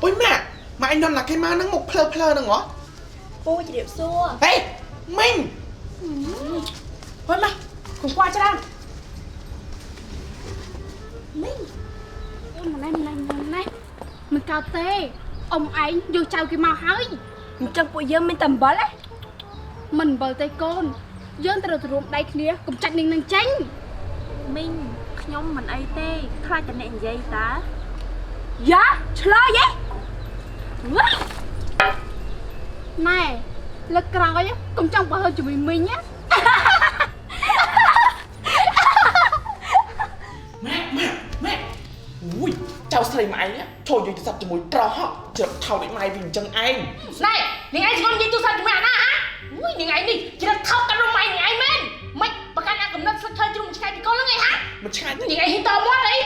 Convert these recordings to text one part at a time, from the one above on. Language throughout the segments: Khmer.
អូយម៉ាក់ម៉ាក់ឯងនាំណាគេមកហ្នឹងមកភ្លើភ្លើហ្នឹងហ៎ ពូជម្រាបសួរ ហេមីង ហុយម៉ាកុំខ្វល់ច្រើន មីង ម៉ណែម៉ណែម៉ណែមិនកើតទេអ៊ំឯងយកចៅគេមកហើយ អញ្ចឹងពួកយើងមានតែអំបិលហ៎ មិនអំបិលទេកូនយើងត្រូវទៅរួមដៃគ្នាកុំចាច់នាងនឹងចេញ មីងខ្ញុំមិនអីទេខ្លាចតែអ្នកនិយាយតា យ៉ាឆ្លើយហ៎ វ៉ាណែលើកក្រោយកុំចង់បើហើជាមួយមីងណា ម៉ាក់ម៉ាក់ម៉ាក់អូយចៅស្រីម៉ែឯងចូលយកទូរស័ព្ទជាមួយប្រុសហ៎ជ្រឹកថោកដូចម៉ែវិញអញ្ចឹងឯង ណែនាងឯងស្ងំនិយាយទូរស័ព្ទជាមួយអាណាហ៎អូយនាងឯងនេះជ្រឹកថោកកាន់រំម៉ៃនាងឯងមែនមិនប្រកាន់អាកំណត់ស្លឹកឈើជ្រុំឆ្ងាយពីកូនហ្នឹងឯងហ៎ មិនឆ្ងាយទេ នាងឯងហ៊ានតមាត់អី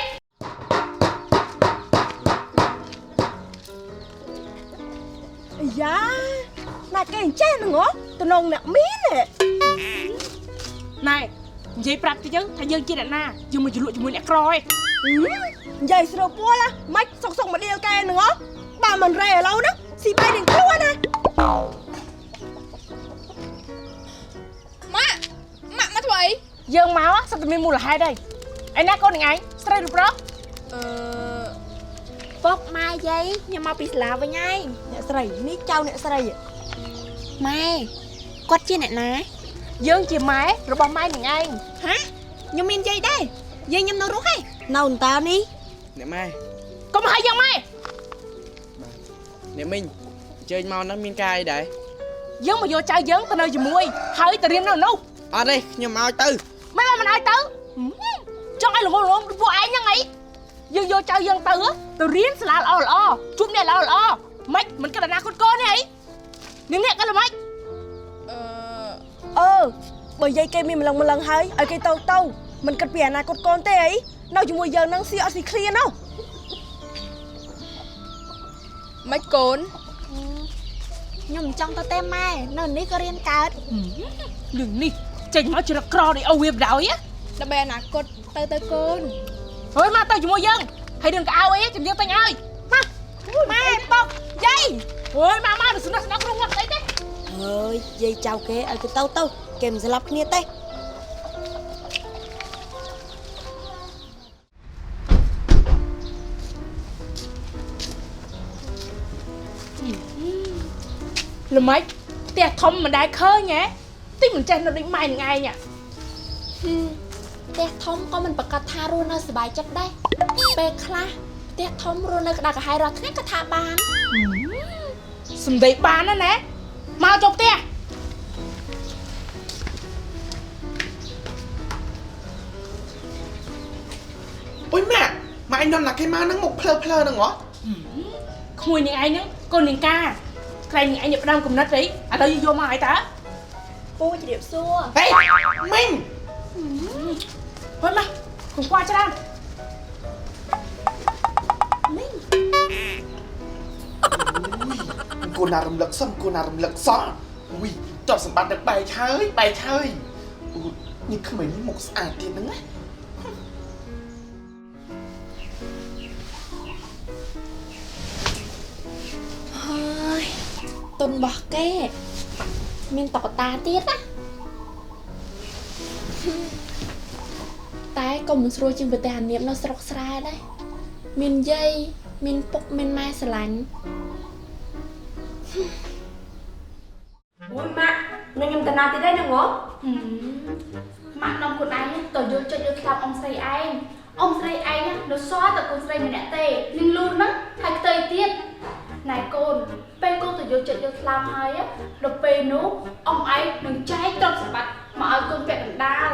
អាយ៉ាណាគេអញ្ចេះហ្នឹងហ៎តំណងអ្នកមានហ៎ ណែនិយាយប្រាប់ទៅយើងថាយើងជាអ្នកណាយើងមកជលក់ជាមួយអ្នកក្រឯង និយាយស្រួលពួលម៉េចសុកសុកមកដៀលកែហ្នឹងហ៎បើមិនរ៉េឥឡូវហ្នឹងស៊ីបែកនឹងខ្លួនណា ម៉ាក់ម៉ាក់មកធ្វើអី យើងមកសិតតែមានមូលហេតុហើយឯណាកូននាងឯងស្រីឬប្រុស អឺ ពុកម៉ែយាយខ្ញុំមកពីសាលាវិញហើយ អ្នកស្រីនេះចៅអ្នកស្រី ម៉ែគាត់ជាអ្នកណា យើងជាម៉ែរបស់ម៉ែនាងឯង ហាខ្ញុំមានយាយដែរយាយខ្ញុំនៅរស់ហ៎ នៅអន្តានេះ អ្នកម៉ែ កុំឲ្យយើងម៉ែ អ្នកមីងអញ្ជើញមកហ្នឹងមានការអីដែរ យើងមកយកចៅយើងទៅនៅជាមួយហើយទៅរៀននៅនោះ អត់ទេខ្ញុំឲ្យទៅ មិនមិនឲ្យទៅចង់ឲ្យល្ងងល្ងងពួកឯងហ្នឹងអីយើងយកចៅយើងទៅទៅរៀនសាលាល្អល្អជួបអ្នកល្អល្អម៉េចមិនគិតអនាគតកូនទេអីនាងនេះគិតល្មិច អឺ អឺបើយាយគេមានម្លឹងម្លឹងហើយឲ្យគេទៅទៅមិនគិតពីអនាគតកូនទេអីនៅជាមួយយើងហ្នឹងស៊ីអត់ស៊ីឃ្លានណោះ ម៉េចកូន ខ្ញុំមិនចង់ទៅទេម៉ែនៅនេះក៏រៀនកើត រឿងនេះចេញមកជ្រឹកក្រដូចអូវាបដ ாய் ដើម្បីអនាគតទៅទៅកូន ហើយមកទៅជាមួយយើងហើយរឿងកៅអីចាំយើងទិញឲ្យមក ម៉ែពុកយាយ អូយមកមកសំណេះសំណងក្នុងមាត់ស្អីទេ ហើយយាយចៅគេឲ្យគេទៅទៅគេមិនស្លាប់គ្នាទេ ល្មិចផ្ទះធំមិនដែលឃើញហ៎តិចមិនចេះនៅដូចម៉ែនឹងឯង ផ្ទះធំក៏មិនប្រកាសថារស់នៅសប្បាយចិត្តដែរពេលខ្លះផ្ទះធំរស់នៅក្តៅក្រហាយរាល់ថ្ងៃក៏ថាបាន សំដីបានណាណាមកចូលផ្ទះ អូយម៉ាក់ម៉ាក់ឯងនាំណាគេមកហ្នឹងមកភ្លើភ្លើហ្នឹងហ៎ ក្មួយនាងឯងហ្នឹងកូននាងកាខ្លែងនាងឯងផ្ដើមកំណត់អីឥឡូវយើងយកមកឲ្យតើ ពូជម្រាបសួរ ហេមីង ហុយមកកុំខ្វល់ច្រើន គូណារំលឹកសោះគូណារំលឹកសោះអូយទ្រព្យសម្បត្តិនឹងបែកហើយបែកហើយអូនេះក្មេងនេះមុខស្អាតទៀតហ្នឹងណា ហើយទុនរបស់គេមានតុក្កតាទៀតណាតែក៏មិនស្រួលជាងប្រទេសអានៀបនៅស្រុកស្រែដែរមានយាយមានពុកមានម៉ែស្រឡាញ់ អូយម៉ាក់នឹងខ្ញុំតាណាទៀតហើយហ្នឹងហ៎ ម៉ាក់នាំខ្លួនឯងទៅយកចិត្តយកស្លាប់អ៊ំស្រីឯងអ៊ំស្រីឯងនៅសល់តែកូនស្រីម្នាក់ទេនឹងលូនហ្នឹងហើយខ្ទៃទៀតណែកូនពេលកូនទៅយកចិត្តយកស្លាប់ហើយដល់ពេលនោះអ៊ំឯងនឹងចែកទ្រព្យសម្បត្តិមកឲ្យកូនពាក់កណ្ដាល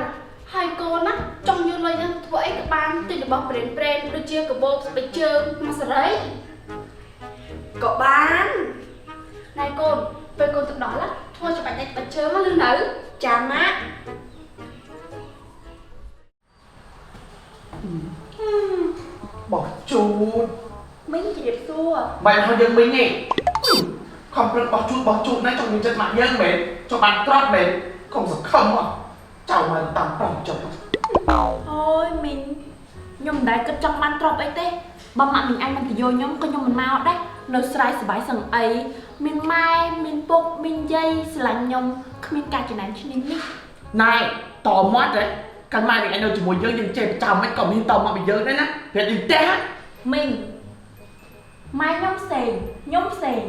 ហើយកូនណាចង់យកលុយហ្នឹងធ្វើអីក៏បានទិញរបស់ប្រេនប្រេនដូចជាកាបូបស្បែកជើងម៉ាសេរី ក៏បាន ណែកូនពេលកូនទៅដល់ធ្វើច្បាច់ដាច់ស្បែកជើងមកលឺនៅ ចាម៉ាក់ បោះជូត មីងជម្រាបសួរ ម៉ែហៅយើងមីងទេខំប្រឹងបោះជូតបោះជូតណាចង់មានចិត្តម៉ាក់យើងមែនចង់បានទ្រព្យមែនកុំសង្ឃឹមហ៎ចៅមកតាមប្រំចុះ អូយមីងខ្ញុំមិនដែលគិតចង់បានទ្រព្យអីទេបើម៉ាក់មីងឯងមិនទៅយកខ្ញុំក៏ខ្ញុំមិនមកដែរ នៅស្រែសប្បាយសឹងអីមានម៉ែមានពុកមានយាយស្រឡាញ់ខ្ញុំគ្មានការចំណែនឈ្នានីស ណែតមាត់ហ៎កាលម៉ែនឹងឯងនៅជាមួយយើងយើងចេះប្រចាំមិនក៏មានតមកពីយើងដែរណាប្រាប់យើងផ្ទះហ៎ មីងម៉ែខ្ញុំផ្សេងខ្ញុំផ្សេង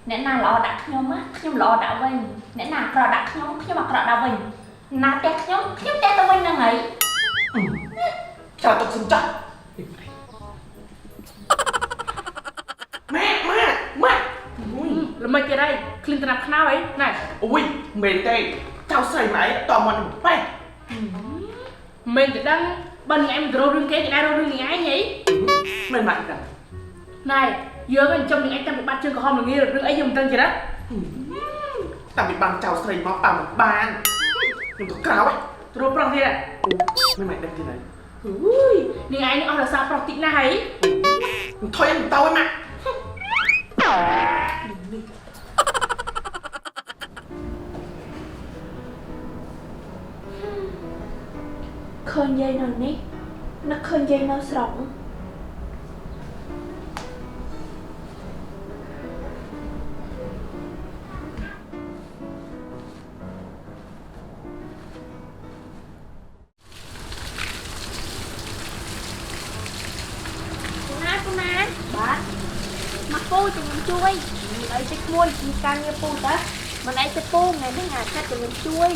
អ្នកណាល្អដាក់ខ្ញុំណាខ្ញុំល្អដាក់វិញអ្នកណាអាក្រក់ដាក់ខ្ញុំខ្ញុំអាក្រក់ដាក់វិញណាផ្ទះខ្ញុំខ្ញុំផ្ទះទៅវិញហ្នឹងហើយ ចាទុកសិនចាស់ម៉ាក់ម៉ាក់ម៉ាក់អូយ ល្មិចទៀតហើយឃ្លីនត្រាប់ខ្នើយអីណែ អូយមែនទេចៅស្រីម៉ែតមាត់នឹងប៉េះ មិនទៅដឹងបើនឹងឯងមិនទៅរករឿងគេគេដែររករឿងនឹងឯងហី មែនម៉ាក់ដឹង ណែយើងឯងចំនឹងឯងតាំងពីបាត់ជើងក្រហមល្ងារឿងអីយើងមិនដឹងទៀតហ៎ តាំងពីបានចៅស្រីមកប៉ាមិនបានខ្ញុំទៅក្រៅហ៎ ទៅរកប្រុសទៀតហ៎ មិនម៉ែដឹងទៀតហើយ អូយនឹងឯងនេះអស់រសាប្រុសតិចណាស់ហី ខ្ញុំថយមិនទៅឯម៉ាក់ ឃើញយាយនៅនេះនឹកឃើញយាយនៅស្រុក ណាពូណាបាទមកពូចាំខ្ញុំជួយ មិនអីទេក្មួយមានការងារពូតា មិនអីទេពូថ្ងៃនេះអាកាត់ចាំខ្ញុំជួយ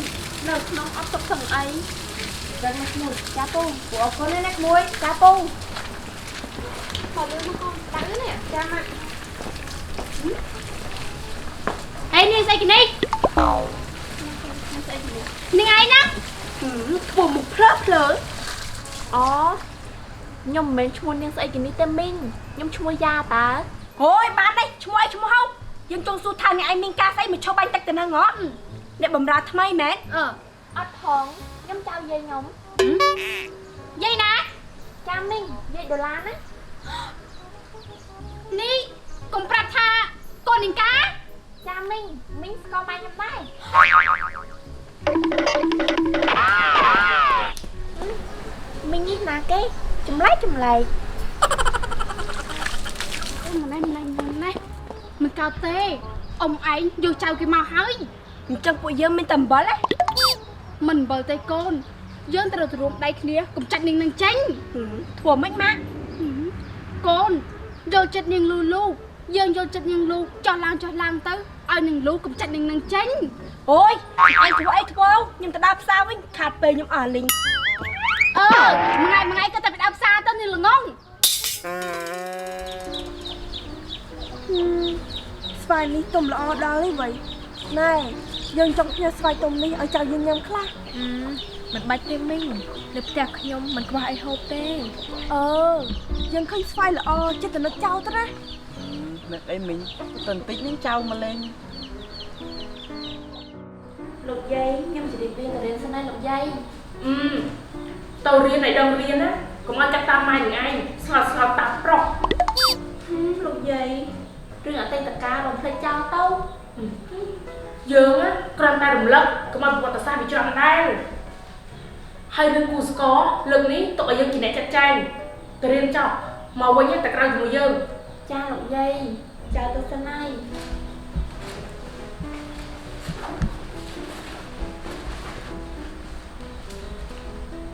នៅក្នុងអត់សុខសឹងអី ដឹងណាក្មួយ ចាពូ ពូអរគុណណាស់ក្មួយ ចាពូ ខលឿនមកកូនដៅនេះ ចាម៉ាក់ ហេនេះស្អីគេនេះនេះឯងណា ធ្វើមុខភ្លើភ្លើ អូខ្ញុំមិនមែនឈ្មោះនាងស្អីគេនេះទេមីងខ្ញុំឈ្មោះយ៉ាតើ អូយបានទេឈ្មោះអីឈ្មោះហៅយើងចង់សួរថាអ្នកឯងមានការស្អីមកឈប់បាញ់ទឹកទៅនឹងហ៎អ្នកបំរើថ្មីមែន អឺ អត់ផងខ្ញុំចៅយាយខ្ញុំ យាយណា ចាមីងយាយដុល្លារណា នេះកុំប្រាប់ថាកូននឹងកា ចាមីងមីងស្គាល់ម៉ែខ្ញុំដែរមីងនេះណាគេចម្លែកចម្លែក អូម៉ណែម៉ណែម៉ណែមិនកើតទេអ៊ំឯងយកចៅគេមកហើយ អញ្ចឹងពួកយើងមានតែអំបិលហ៎ មិនអំបិលទេកូនយើងត្រូវទៅរួមដៃគ្នាកំចាត់នាងនឹងចេញ ធ្វើម៉េចម៉ាក់ កូនយល់ចិត្តនាងលូលូយើងយល់ចិត្តនាងលូចោះឡើងចោះឡើងទៅឲ្យនាងលូកំចាត់នាងនឹងចេញ អូយឯងធ្វើអីធ្វើខ្ញុំទៅដើរផ្សារវិញខាតពេលខ្ញុំអស់លីង អឺមួយថ្ងៃមួយថ្ងៃក៏តែไปដើរផ្សារទៅនាងល្ងង ស្វាយនេះទុំល្អដល់ហើយវ៉ៃណែយើងចង់ផ្ញើស្វាយទុំនេះឲ្យចៅយើងញ៉ាំខ្លះ មិនបាច់ទេមីងនៅផ្ទះខ្ញុំមិនខ្វះអីហូបទេ អឺយើងឃើញស្វាយល្អចិត្តទៅនឹកចៅទៅណា នឹកអីមីងតន្តិចនឹងចៅមកលេង លោកយាយខ្ញុំជម្រាបលាទៅរៀនសិនណាលោកយាយ អឺទៅរៀនឲ្យដឹងរៀនណាកុំឲ្យកាត់តាមម៉ែនឹងឯងស្លោតស្លោតតាមប្រុស លោកយាយរឿងអតីតកាលបំភ្លេចចោលទៅ យើងណាគ្រាន់តែរំលឹកកុំឲ្យប្រវត្តិសាស្ត្រវាច្រំដែរហើយរឿងគូស្កលើកនេះទុកឲ្យយើងជាអ្នកចាត់ចែងទៅរៀនចប់មកវិញតែក្រៅជាមួយយើង ចាលោកយាយចៅទៅសិនហើយ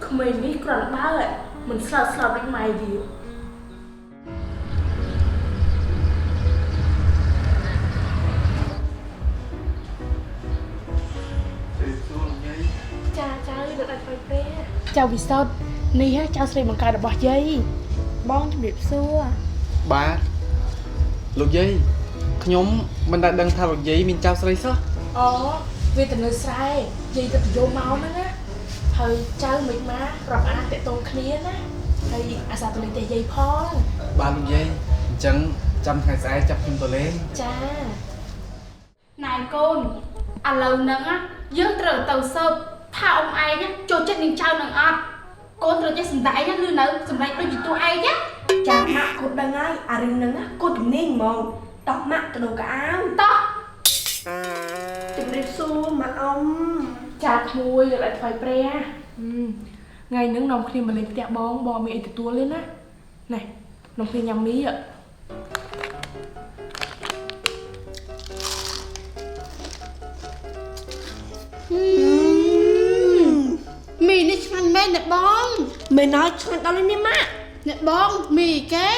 ក្មេងនេះគ្រាន់បើមិនស្លោតស្លោតដូចម៉ែវា ចាចៅលើកឲ្យថ្មីព្រះ ចៅវិសុទ្ធនេះចៅស្រីបង្កើតរបស់យាយ បងជំរាបសួរ បាទលោកយាយខ្ញុំមិនដែលដឹងថាលោកយាយមានចៅស្រីសោះ អូវាទៅនៅស្រែយាយទៅយកមកហ្នឹងណាហើយចៅមិនមករាប់អានតេតងគ្នាណាហើយអាសាទៅលេងតែយាយផង បាទលោកយាយអញ្ចឹងចាំថ្ងៃស្អែកចាប់ខ្ញុំទៅលេង ចា ណែកូនឥឡូវហ្នឹងណាយើងត្រូវទៅសើបថាអ៊ំឯងចូលចិត្តនាងចៅនឹងអត់កូនត្រូវចេះសំដែងណាឬនៅសម្ដែងដូចជាតួឯងណា ចាម៉ាក់កូនដឹងហើយអារឿងហ្នឹងណាកូនជំនាញហ្មងតោះម៉ាក់ទៅដូរកៅអៅ តោះ ជំរាបសួរម៉ាក់អ៊ំ ចាក្មួយលើកឲ្យថ្វាយព្រះថ្ងៃហ្នឹងនាំគ្នាមកលេងផ្ទះបងបងមានអីទទួលទេណាណែនាំគ្នាញ៉ាំមី អ្នកបង មែនហើយឆ្ងាញ់ដល់នេះម៉ាក់ អ្នកបងមីគេ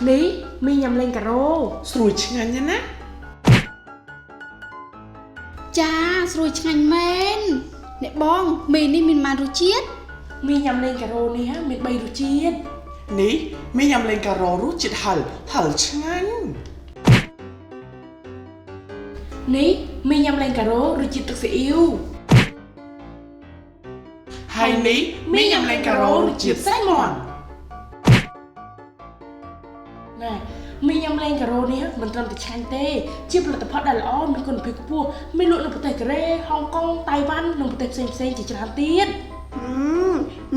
នេះមីញ៉ាំលេងការ៉ូ ស្រួយឆ្ងាញ់ណាស់ណា ចាស្រួយឆ្ងាញ់មែនអ្នកបងមីនេះមានប៉ុន្មានរសជាតិ មីញ៉ាំលេងការ៉ូនេះហ่ะមាន3រសជាតិ នេះមីញ៉ាំលេងការ៉ូរសជាតិហឹរហឹរឆ្ងាញ់ នេះមីញ៉ាំលេងការ៉ូរសជាតិទឹកស៊ីអ៊ីវ ហើយនេះមីញ៉ាំលេងការ៉ូរសជាតិសាច់មាន់ ណែមីញ៉ាំលេងការ៉ូនេះមិនត្រឹមតែឆ្ងាញ់ទេជាផលិតផលដែលល្អមានគុណភាពខ្ពស់មានលក់នៅប្រទេសកូរ៉េហុងកុងតៃវ៉ាន់និងប្រទេសផ្សេងផ្សេងៗជាច្រើនទៀត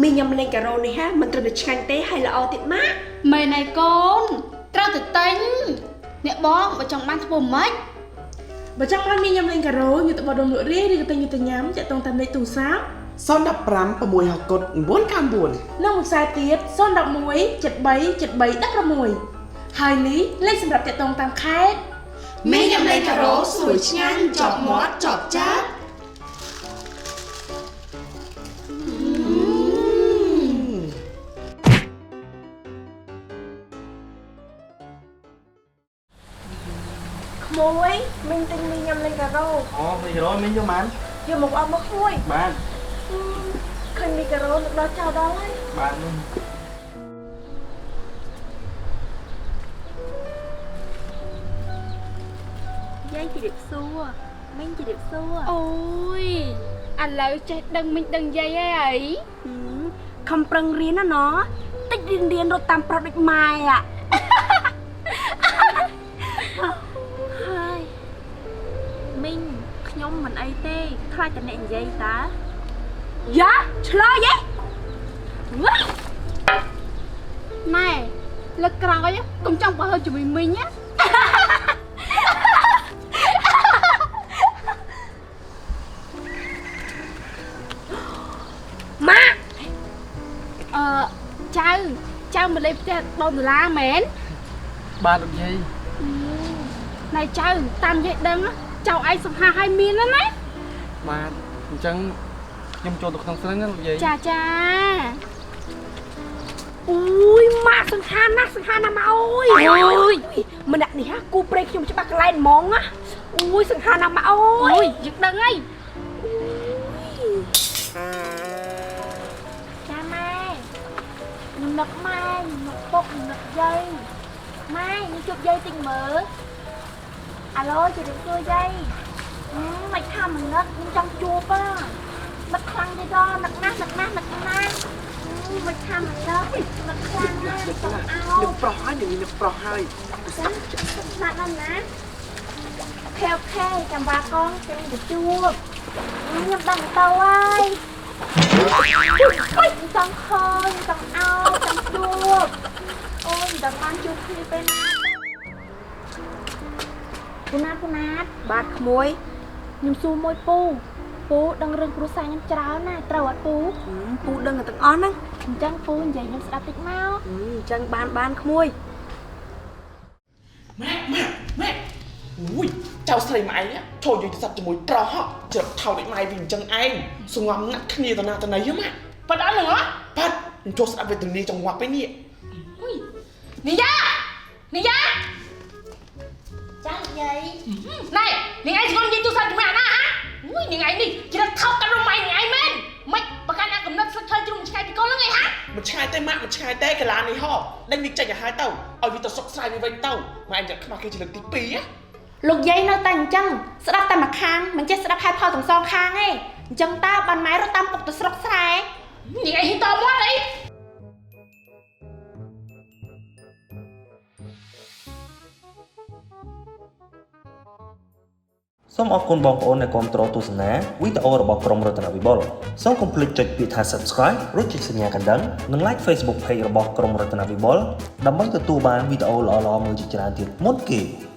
មីញ៉ាំលេងការ៉ូនេះហាមិនត្រឹមតែឆ្ងាញ់ទេហើយល្អទៀតម៉ាក់ មែនហើយកូនត្រូវតែទិញអ្នកបងបើចង់បានធ្វើម៉េច បើចង់បានមីញ៉ាំលេងការ៉ូយកទៅបោះដុំលក់រាយឬក៏ទិញយកទៅញ៉ាំតាក់ទងតាមលេខទូរស័ព្ទ 015 6ហកុដ999 និងមួយខ្សែទៀត011 73 73 16ហើយនេះលេខសម្រាប់តាក់ទងតាមខេត្ត មីញ៉ាំលេងការ៉ូស្រួយឆ្ងាញ់ចប់មាត់ចប់ចាត់ ក្មួយមីងទិញមីញ៉ាំលេងការ៉ូ អូមីការ៉ូមីងយកបាន យកមកអស់មកក្មួយ បាទ ឃើញមីការ៉ូនឹកដល់ចៅដល់ហើយ បាទមីង យាយជម្រាបសួរមីងជម្រាបសួរ អូយឥឡូវចេះដឹងមិញដឹងយាយហើយអី ខំប្រឹងរៀនណាណតិចរៀនរៀនរត់តាមប្រុសដូចម៉ែអា ហើយមីងខ្ញុំមិនអីទេខ្លាចតែអ្នកនិយាយតា យ៉ាឆ្លើយហ៎ ណែលើកក្រោយកុំចង់បើហើជាមួយមីងណា ម៉ាក់ អឺចៅចៅមកលេងផ្ទះបងដុល្លារមែន បាទលោកយាយ ណែចៅតាមយាយដឹងចៅឯងសង្ហាឲ្យមានណាណា បាទអញ្ចឹងខ្ញុំចូលទៅក្នុងស្រុងណាលោកយាយ ចាចា អូយម៉ាក់សង្ហាណាស់សង្ហាណាស់ម៉ាអូយអូយម្នាក់នេះហាគូប្រេងខ្ញុំច្បាស់កន្លែងហ្មងណាអូយសង្ហាណាស់ម៉ាអូ យ អូយយើងដឹងហើយ ចាម៉ែខ្ញុំនឹកម៉ែខ្ញុំនឹកពុកខ្ញុំនឹកយាយម៉ែខ្ញុំជួបយាយតិចមើលអាឡូជម្រាបសួរយាយមិនថាមិននឹកខ្ញុំចង់ជួបហ៎នឹកខ្លាំងទេដល់នឹកណាស់នឹកណាស់នឹកណាស់មិនថាមិននឹកនឹកខ្លាំងណាស់ចង់អោ នឹកប្រុសហើយនេះនឹកប្រុសហើយ ស្នាប់ណាស់ណាខេខេចាំវ៉ាកងចាំទៅជួបខ្ញុំដឹងទៅហើយចង់ខើញចង់អោចង់ជួបអូយមិនដឹងបានជួបគ្នាពេលណាពូណាពូណាត បាទក្មួយ ខ្ញុំសួរមួយពូពូដឹងរឿងគ្រួសារខ្ញុំច្រើនណាស់ត្រូវអត់ពូ ពូដឹងទាំងអស់ហ្នឹង អញ្ចឹងពូនិយាយខ្ញុំស្ដាប់តិចមក អញ្ចឹងបានបានក្មួយ ម៉ាក់ម៉ាក់ម៉ាក់អូយចៅស្រីម៉ែឯងចូលយកទៅសັບជាមួយប្រុសហ៎ច្រឹកថោកដូចម៉ែវិញអញ្ចឹងឯងសងំណាត់គ្នាតណាតណីហ៎ម៉ាក់ ប៉ាត់អត់ហ្នឹងហ៎ បាត់ខ្ញុំចូលស្ដាប់វេទនាចង្វាក់ពេលនេះ នេះយ៉ានេះយ៉ា ចាយាយ ណែនាងឯងស្គាល់និយាយទូរស័ព្ទជាមួយអាណាហ៎អូយនាងឯងនេះជ្រឹកថោកកាន់រមៃនាងឯងមែនមិនប្រកាន់អាកំណត់ស្លឹកឈើជ្រុំឆ្ងាយពីកូនហ្នឹងឯងហ៎ មិនឆ្ងាយទេម៉ាក់មិនឆ្ងាយទេកាឡានេះហ៎ដេញវាចេញឲ្យហើយទៅឲ្យវាទៅសុកស្រ័យវាវិញទៅម៉ែឯងចាក់ខ្មាស់គេជាលើកទី2ណា លោកយាយនៅតែអញ្ចឹងស្ដាប់តែមួយខាងមិនចេះស្ដាប់ហេតុផលទាំងសងខាងទេអញ្ចឹងតើបានម៉ែរត់តាមពុកទៅស្រុកស្រែ នាងឯងហ៊ានតមាត់អី សូមអរគុណបងប្អូនដែលគាំទ្រទស្សនាវីដេអូរបស់ក្រុមរតនវិបុលសូមកុំភ្លេចចុចពាក្យថា Subscribe រួចចុចសញ្ញាកណ្ដឹងនិង Like Facebook Page របស់ក្រុមរតនវិបុលដើម្បីទទួលបានវីដេអូល្អៗមួយជាច្រើនទៀតមុនគេ។